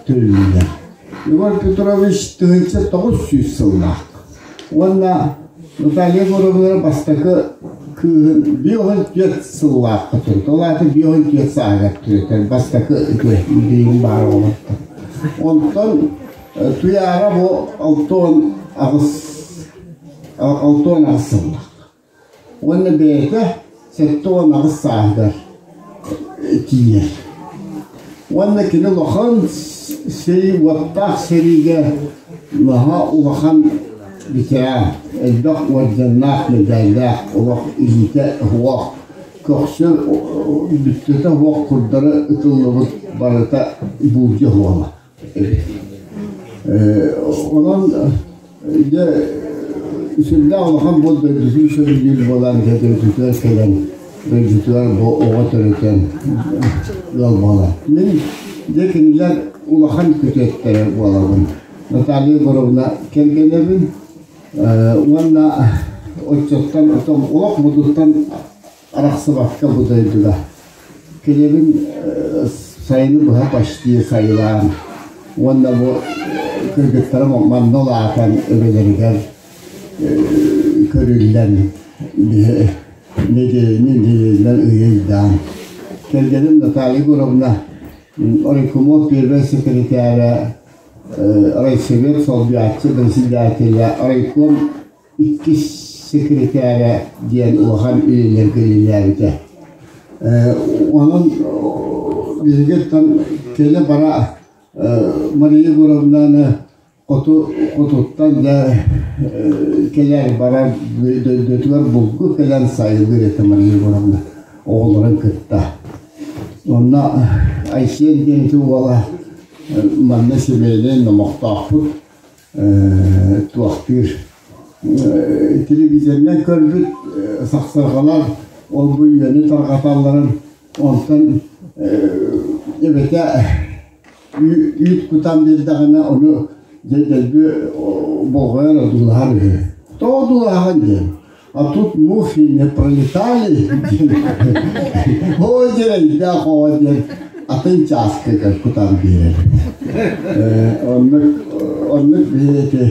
Speaker 4: төрүүллэр. Егор Петрович 1900 сыллаах. Уонна Наталья Егоровна бастакы кыыһын 54 сыллаахха төрүт. Ол аата 54 сааһыгар төрүтэр бастакы ити билигин баар оҕолортон. Онтон Туйаара бу 68 сыллаах. Уонна бэйэтэ 78 сааһыгар тиийэр. Уонна кини улахан сэрии уоттаах сэриигэ наһаа улахан ветеран, элбэх уордьаннаах, медаллаах, олох илиитэ суох, көхсө бүттэтэ суох курдары ытыллыбыт барыта буулдьа суола. Онон дьэ сүрдээх улахан буол дойдутун сөбүлүүр буолан дьэ дойдутугар кэлэн дойдутугар бу оҕо төрөтөн ыал буолар. Мин дьэ кинилэр улахан күтүөттэрэ буолабын. Наталья Егоровна кэргэнэбин уонна оччоттон отон олох модуттан арахсыбакка бу дойдуга Кэлэбин сайыны быһа почти сайылаан уонна бу кыргыттарым манна улаатан эбэлэригэр көрүллэн нэдиэлэни нэдиэлэнэн ыйы-ыйдаан кэргэним Наталья Егоровна Оройкомол первэй секретаря райсовет солбуйааччы председателя райком иккис секретаря диэн улахан үлэлэргэ үлэлээбитэ. Онон биһигиттэн кэлэ-бара Мария Егоровнаны хоту хотуттан да кэлэр барар дойдутугар булгу кэлэн сайылыыр этэ Мария Егоровна оҕолорун кытта. Онно Айсен диэн уола манна семейнэй номохтоохпут туохтуур телевизорынан көрбүт сахсырҕалар ол бу үөнү тарҕаталларын онтон эбэтэ үүт кутан биэрдэҕинэ ону дьэ дэлби болҕойон одуулаһар үһү. Тоҕо одуулаһаҕын диэн а тут мухи не пролетали диэн ой дьэрэйдээх оҕо диэн атын чааскыга кутан биэрэр оннук оннук биһиги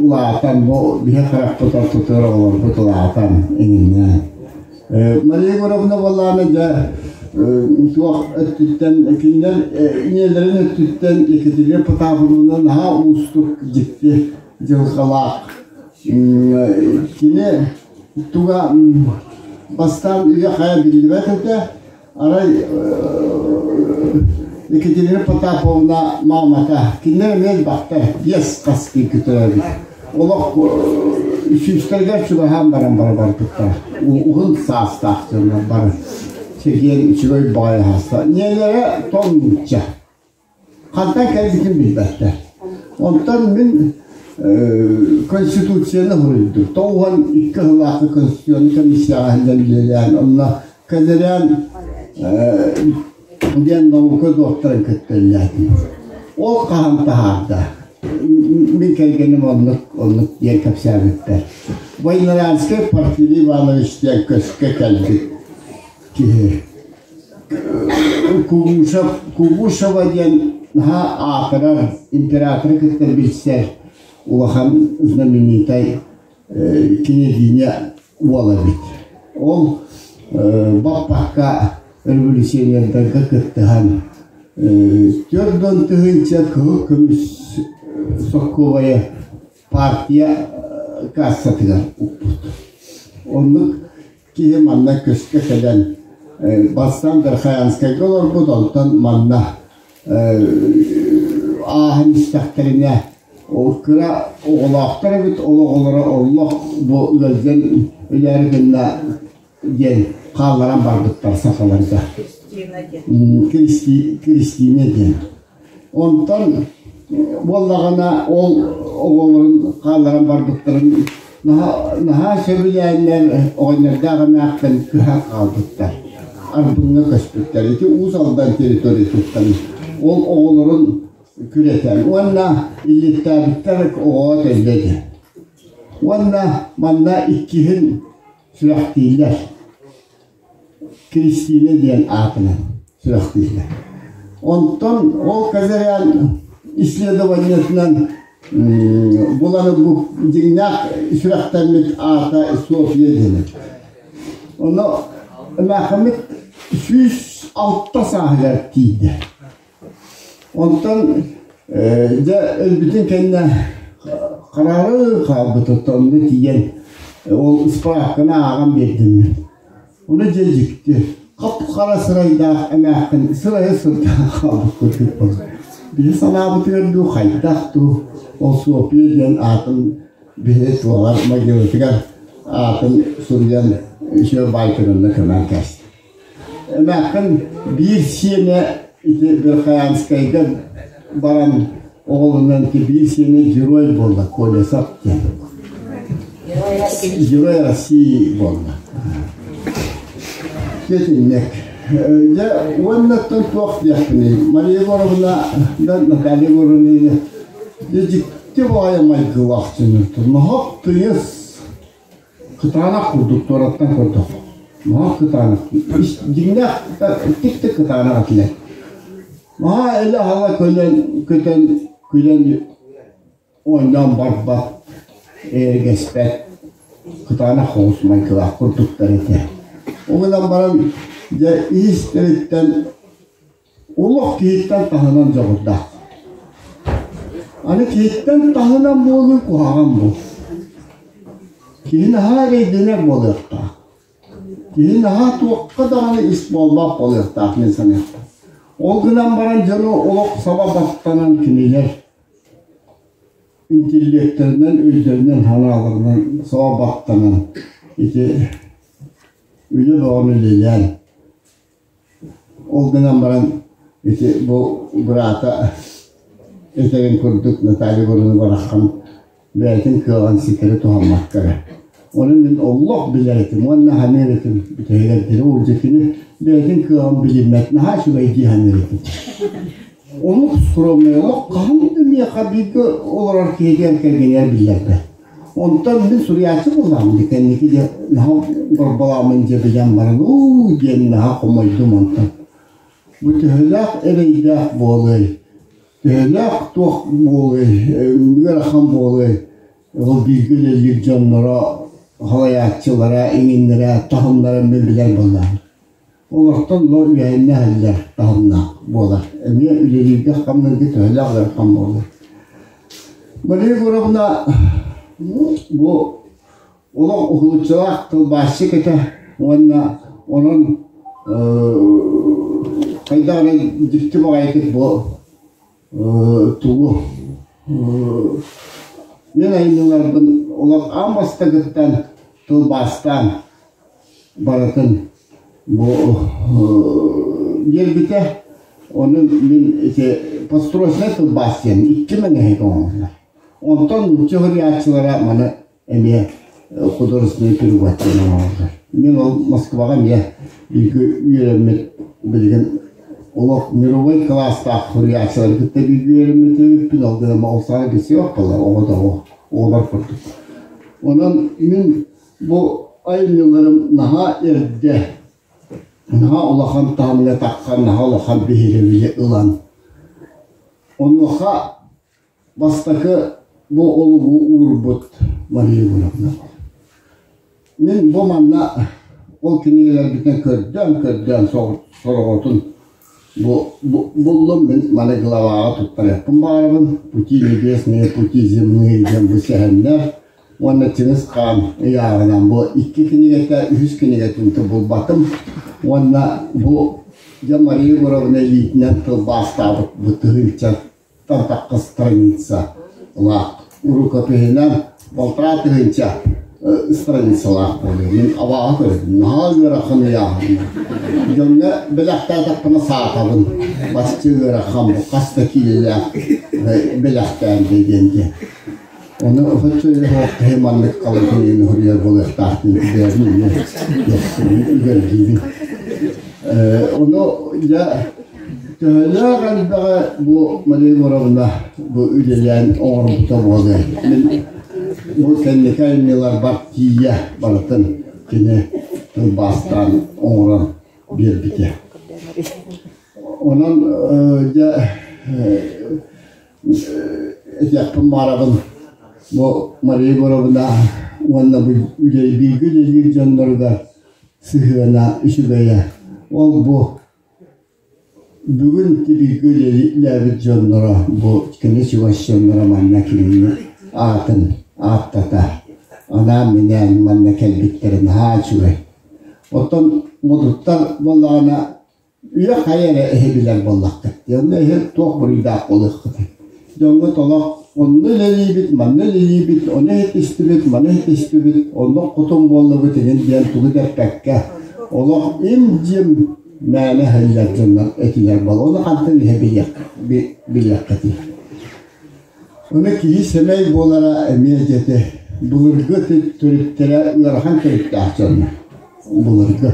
Speaker 4: улаатан бу биһи харахпыт ортотугар оҕолорбут улаатан иҥиннээн Мария Егоровна буоллаҕына дьэ туох өттүттэн кинилэр ийэлэрин өттүттэн Екатерина Потаповна наһаа уустук дьикти дьылҕалаах Кини туга бастаан үйэ-хайа биллибэт этэ. Арай Екатерина Потаповна маамата кинилэр эмиэ элбэхтэр, биэс хас киһи төрөөбүт. Олох сүүстэригэр чугаһаан баран бара барбыттар. Уһун саастаах дьоннор бары. Чэгиэн үчүгэй баҕайы хаста. Ийэлэрэ тоҥ нуучча. Хантан кэлбитин билбэттэр. Онтон мин Конституцияны суруйдум. 92 сыллаахы Конституционнай комиссияҕа сылдьан үлэлээн, онно Казарян диэн наука докторын кытта үлэлээтим. Ол хаһан таһаарда? Мин кэргэним оннук, оннук диэн кэпсээбиттэр. Войнаранскай Порфирий Иванович диэн көскө кэлбит киһи. Кугушев, Кугушева диэн наһаа аатырар императоры кытта билсэр улахан знаменитай княгиня уола эбит. Ол баппакка революционердарга кыттыһан 40 000 кыһыл көмүс соккуобайы партия кассатыгар укпут. Оннук Киһи манна көскө кэлэн бастаан Верхоянскайга олорбут, онтон манна ааһан истэхтэринэ ол кыра оҕолоохтор эбит, ол оҕолоро олох бу ыалдьан өлөөрү гынна. диэн хаалларан барбыттар сахаларга. Кристина диэн. Онтон буоллаҕына ол оҕолорун хаалларан барбыттарын наһаа сөбүлээннэр оҕонньордоох эмээхтэн кыһан хаалбыттар. Арбыҥҥа көспүттэр. Ити Уус Алдан территориятыттан ол оҕолорун күрэтэн уонна илиттээбиттэр оҕоҕо кэллэ диэн. Уонна манна иккиһин сүрэхтииллэр. Кристина диэн аатынан сүрэхтииллэр. Онтон ол Казарян исследованиетынан булан бу дьиҥнээх сүрэхтэммит аата Софья диэн. Ону эмээхиммит 106 сааһыгар тиийдэ. Онтон дьэ өлбүтүн кэннэ хараары хаалбытыттан онно тиийэн ол ыспыраапканы ааҕан биэрдим мин. Ону дьэ дьикти хап-хара сырайдаах эмээххин сырайа сырдаан хаалбыт курдук буолла. Биһи санаабытыгар дуу хайдах дуу ол Софья диэн аатын биһи туоҕар могилатыгар аатын суруйан үчүгэй баайтырынна көмөн кээстэ. Эмээххин биир сиэнэ ити Верхоянскайга баран оҕолонон ити биир сиэнэ герой буолла Колесов диэн. Герой России буолла. Ситинник. Дьэ уоннаттан туох диэхпиний Мария Егоровна да Наталья Егоровна дьэ дьикти баҕайы майгылаах дьоннортон ноһох тыйыс Кытаанах курдук туораттан көрдөххө. Наһаа кытаанах. Дьиҥнээх тик-тик кытаанах этилэр. Наһаа элэ-ала көлөн, көтөн, күлэн оонньоон барбат, эргэспэт, кытаанах соҕус майгылаах курдуктар этэ. Ол гынан баран, дьэ, ис-истэриттэн Олох киһиттэн таһынан дьоҕурдаах. Аны киһиттэн таһынан буолуу куһаҕан буол. Киһи наһаа эрэйдэнэр буолуохтаах. Киһи наһаа туохха даҕаны ис буолбат буолуохтаах мин саныахпын. Ол гынан баран дьону олох саба баттанан кинилэр интеллектэринэн, өйдөрүнэн, санааларынан саба баттанан ити үлэ бөҕөнү үлэлээн Ол гынан баран ити бу быраата этэрин курдук Наталья Егоровна бараххан бэйэтин кыаҕын ситэри туһаммакка эрэ. Ону мин олох билэр этим уонна саныыр этим бүтэһигэр диэри ол дьэ кини бэйэтин кыаҕын билиммэт наһаа үчүгэй дии саныыр этим. Олох скромный олох хаһан да миэхэ бииргэ олорор киһи диэн кэргэнигэр биллэрбэт. Онтон мин суруйааччы буоллаҕым дии кэнники дьэ наһаа горболооммун дьэ билэн баран уу диэн наһаа хомойдум онтон. Бу төһөлөөх эрэйдээх буолуой, төһөлөөх туох буолуой, ыарахан буолуой, ол бииргэ үлэлиир дьонноро, салайааччылара, иҥиннэрэ, таһымнара мин билэр буоллаҕым. Олортон ло үөһэннэ иһэллэр таһымнаах буолар. Эмиэ үлэлииргэ хамнарга төһөлөөх ыарахан буолар. Мария Егоровна бу олох уһулуччулаах тылбаасчык этэ уонна онон хайдах эрэ дьикти баҕайытык бу тугу мин айымньыларбын олох аан бастакыттан тылбаастаан барытын бу биэрбитэ. Ону мин ити построчнай тылбаас диэн икки мэҥэһик оҥоһуллар. Онтон нуучча суруйааччылара маны эмиэ художественный перевод диэн оҥороллор. Мин ол Москваҕа эмиэ бииргэ үөрэммит билигин олох мировой кылаастаах суруйааччылары кытта бииргэ үөрэммит эбиппин, ол гынан ол саҕана билсибэт буолар оҕо да оҕолор курдук. Онон мин Бу айымньыларым наһаа эрдэ, наһаа улахан таһымҥа тахсан, наһаа улахан биһирэбили ылан, онуоха бастакы бу олугу уурбут Мария Егоровна. Мин бу манна ол кинигэлэрбитин көрдөөн-көрдөөн сороҕотун бу буллум мин маны главаҕа туттарыахпын баҕарабын «Пути небесные, пути земные» диэн бу сэһэннэр уонна Чыҥыс Хаан ыйааҕынан бу икки кинигэтэ, үһүс кинигэтин булбатым уонна бу дьэ Мария Егоровна илиитинэн тылбаастаабыт бу тыһыынчаттан тахха страница лаах рукопиһынан балтараа тыһыынча. Страницалаах буолуо. Мин абааһы көрөбүн. Наһаа ыарахан ыйааһынна. Дьоҥҥо бэлэхтээтэхпинэ саатабын. Басчы ыарахан бу хас да киилэлээх бэлэхтээн диэн диэн. Ону оччо киһи маннык халыҥ кинигэни суруйар буолуохтаахпын бэйэбин эмиэ үгэргиибин. Ону дьэ төһөлөөх элбэҕи бу Мария Егоровна бу үлэлээн оҥорбута буолуой. Мин бу кэнники айымньыларбар тиийэ барытын кини тылбаастаан оҥорон биэрбитэ. Онон дьэ этиэхпин баҕарабын бу Мария Егоровна уонна бу бииргэ үлэлиир дьонноругар сыһыана үчүгэйэ. Ол бу бүгүн бииргэ үлэлээбит дьонноро бу кини чугас дьонноро манна кинини аатын ааттата анаан-минээн манна кэлбиттэрэ наһаа үчүгэй. Оттон модуттар буоллаҕына Үйэ хайа эрэ эһи билэр буоллаххыт. Онно эһи туох буруйдаах буолуоххутуй? Дьоҥҥо толох онно үлэлиибит, манна үлэлиибит, ону иһитистибит, маны иһитистибит, онно хотун буоллубут игин диэн тугу да эппэккэ, олох им-дьим мээнэ иһиллэр дьоннор этилэр буолла. Ону хантан иһэ билиэххитий? Ону киһи сэмэй буолара эмиэ дьэти былыргы төрүттэрэ ыарахан төрүттээх дьоннор. Былыргы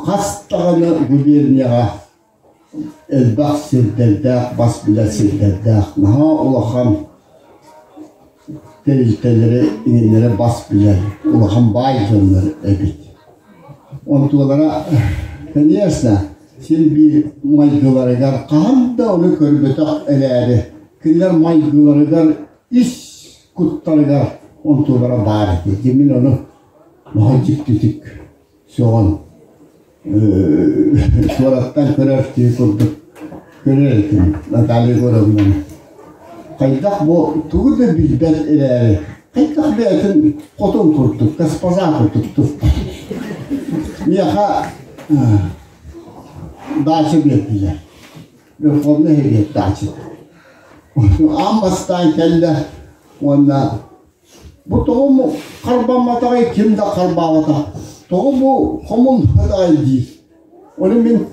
Speaker 4: Хас даҕаны губернияҕа элбэх сирдэрдээх, бас билэр сирдэрдээх, наһаа улахан тэрилтэлэри иҥиннэри бас билэр улахан баай дьоннор эбит. Онтулара, конечно, син биир майгыларыгар хаһан да ону көрбөтөх эрээри, кинилэр майгыларыгар ис куттарыгар онтулара баар этэ. Мин ону Наһаа дьиктитик сөҕөн туораттан көрөр киһи курдук көрөр этим Наталья Егоровнаны. Хайдах бу тугу да билбэт эрээри, хайдах бэйэтин хотун курдук, госпожа курдук туттар. Миэхэ даача биэрдилэр. Верховный нэһилиэк даачата. Аан бастаан кэллэ уонна Бу тоҕо харбамматаҕай ким да харбаабатах. Тоҕо бу хомуллубатаҕай диир. Ону мин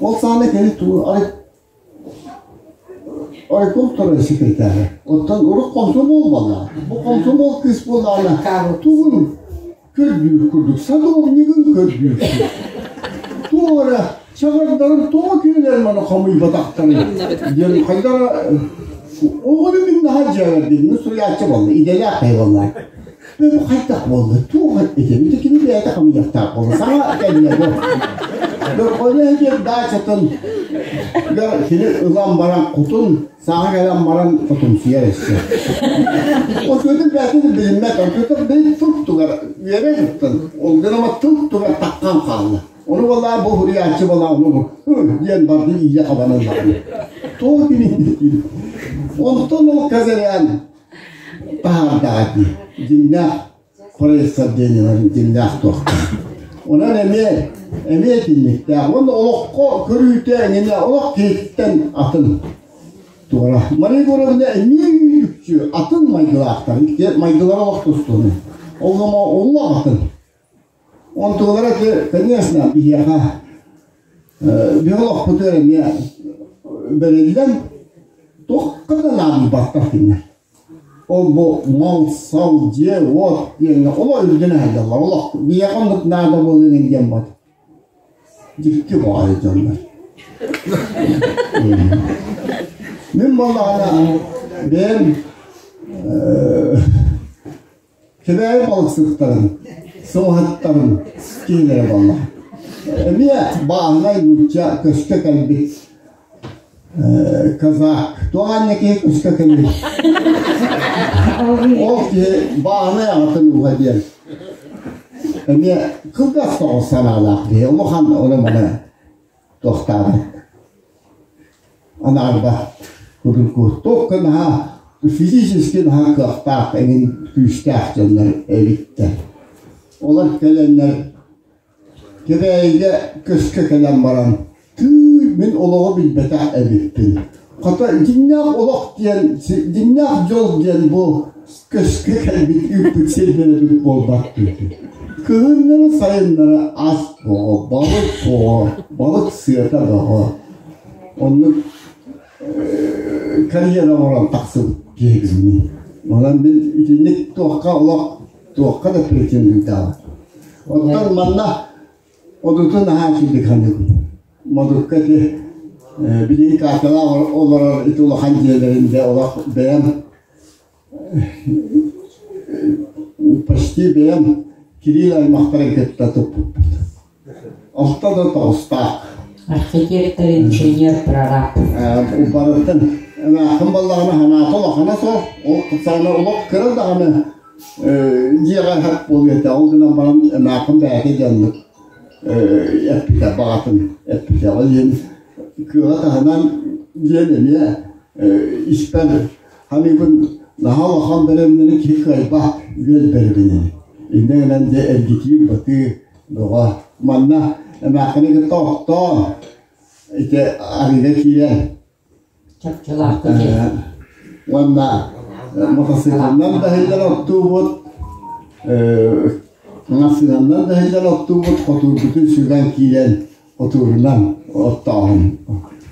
Speaker 4: ол саҕана кини райком второй секретарь. Оттон урут комсомол буолла. Бу комсомол кыыс буоллаҕына тугун көрдүүр курдук, садовнигын көрдүүр курдук. Туох эрэ чаҕардарын тоҕо кинилэр маны хомуйбатахтарый диэн хайдара оҕону мин наһаа дьиэҕэр диэн суруйааччы буолла, идэлээх киһи буолла. Бу хайдах буолла, туох этим, ити кини бэйэтэ хомуйуохтаах буолла, саҥа кэллэ бу. Бөрхөнө диэн даачатын кини ылан баран кутун Саҥа кэлэн баран хотумсуйар өссө. Отуотун бэйэтин билиммэт, отуотун бэйэтин тыл тугар үөрэ сыттын. Ол гынан тыл тугар таххан хаалла. Ону буоллаа бу хуруйааччы буолаа ону бу диэн барды иийэ хабан ыллаҕына. Туох кинини Онтон ол казарян таһаардаҕа дии. Дьиҥнээх происхождениеларын дьиҥнээх туохтар. Онон эмиэ эмиэ итинниктээх. Уонна олоххо көрүүтэ эҥинэ олох киһиттэн атын туора. Мария Егоровна эмиэ үүнүкчү атын майгылаахтар. Майгылара олох тустууну. Ол олох атын. Онтулара конечно, биһиэхэ биһи олохпутугар эмиэ бэриллэн туохха да наадыйбаттар кинилэр. Ол-бу мал-сал, дьиэ-уот диэҥҥэ олох үрдүнэ сылдьаллар. Олох биһиэхэ оннук наада буолуо диэн бат. Дьикти баҕайы дьоннор. Мин буоллаҕына бэйэм Кэбээйи балыксыттарын, сылаһыттарын киһилэрэ буолла. Эмиэ бааһынай нуучча көскө кэлбит казак. Туох анньа киһи көскө кэлбит. Ол киһи бааһынай аҕатын ууһа диэн. Эмиэ кылгас соҕус санаалаах киһи. Улахан ону-маны туохтаабат. Анаарбат курдук туох наһаа физически наһаа кыахтаах эҥин күүстээх дьоннор эбиттэр. Олор кэлэннэр Кэбээйигэ көскө кэлэн баран тыы мин олоҕу билбэтэх эбиппин. Хата дьиҥнээх олох диэн дьиҥнээх дьол диэн бу. Көскө кэлбит ыыппыт сирдэрэ буолбат дии. Кыһыннары сайыннары ас бөҕө, балык бөҕө, балык сыата бөҕө. Оннук карьера оҥорон тахсыбыт киһибин. Онон мин итинник туохха олох туохха да претендуйдаабат. Оттон манна Одутун наһаа үчүгэй саныыбын. Модукка ити билигин карталаах олорор ити улахан дьиэлэрин дьэ олох бэйэм почти бэйэм Кирилл аймахтарын кытта туппуппут. Алта да тоҕустаах.
Speaker 1: Архитектор, инженер, прораб.
Speaker 4: Барыттан эмээххин баллаҕына санаата улахана суох, ол саҕана олох кыра даҕаны дьиэҕэ хат буолуо этэ. Ол гынан баран эмээххин бэйэтэ дьоннук эппитэ, баҕатын эппитэ. Ол иһин кыаҕа таһынан диэн эмиэ испэр ханыыбын наһаа улахан бэлэмнэри киһи кыайбат үөл бэлэмнэри. Иннэ гынан дьэ эргитии батыы бөҕө. Манна эмээххини кытта охтоон ити арыыга киирэн
Speaker 1: Чопчулаахтык
Speaker 4: Уонна мотоциклынан да иһиллэр оттуубут, массыынанан да иһиллэр оттуубут, хотуурбутун сүгэн киирэн хотуурунан оттооһун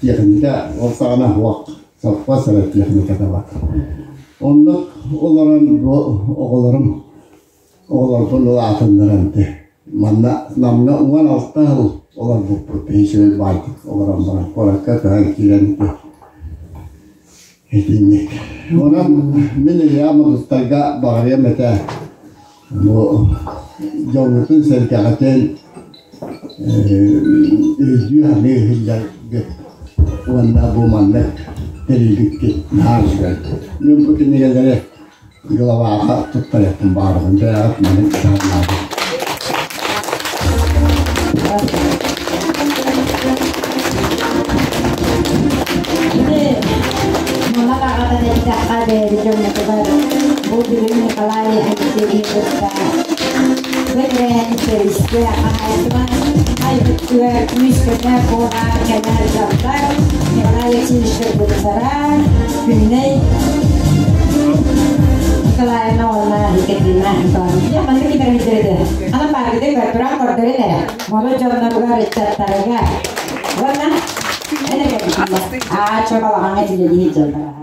Speaker 4: тиэхиньикэ ол саҕана суох, совхоз эрэ тиэхиньикэтэ бар. Оннук олорон бу оҕолорум Оҕолорбун улаатыннаран ити манна Намҥа 16 сыл олорбуппут үчүгэй баайдык олорон баран куоракка көһөн киирэн ити итинник. Онон мин Илья Модуттарга баҕарыам этэ бу дьоҥҥутун-сэргэҕитин өйдүү-саныы сылдьаргыт уонна бу маннык тэрийбиккит наһаа үчүгэй. Мин бу кинигэлэри Главаҕа туттарыахпын баҕарабын, бэйэҕит маны саҕалаабыт.
Speaker 1: Ити манан аҕатан эттэххэ бэйэбит дьоммутугар бу бүгүн Николай Алексеевич кытта бэтэрээн сэрискэ хаһаайыстыба айбыттыгар күүс-көмө буола кэлэр дьоннор Николай Алексеевич кыргыттара Күннэй Николаевна уонна Екатерина Николаевна. Маннык китэрмиттэр этэ. Ана пааргыдай көрдөрөн көрдөрөн эрэ. Мону дьонноругар, ыччаттарыгар. Уонна эн эрэ Аа, чо балаҕаҥҥа дьилэлии дьоннор.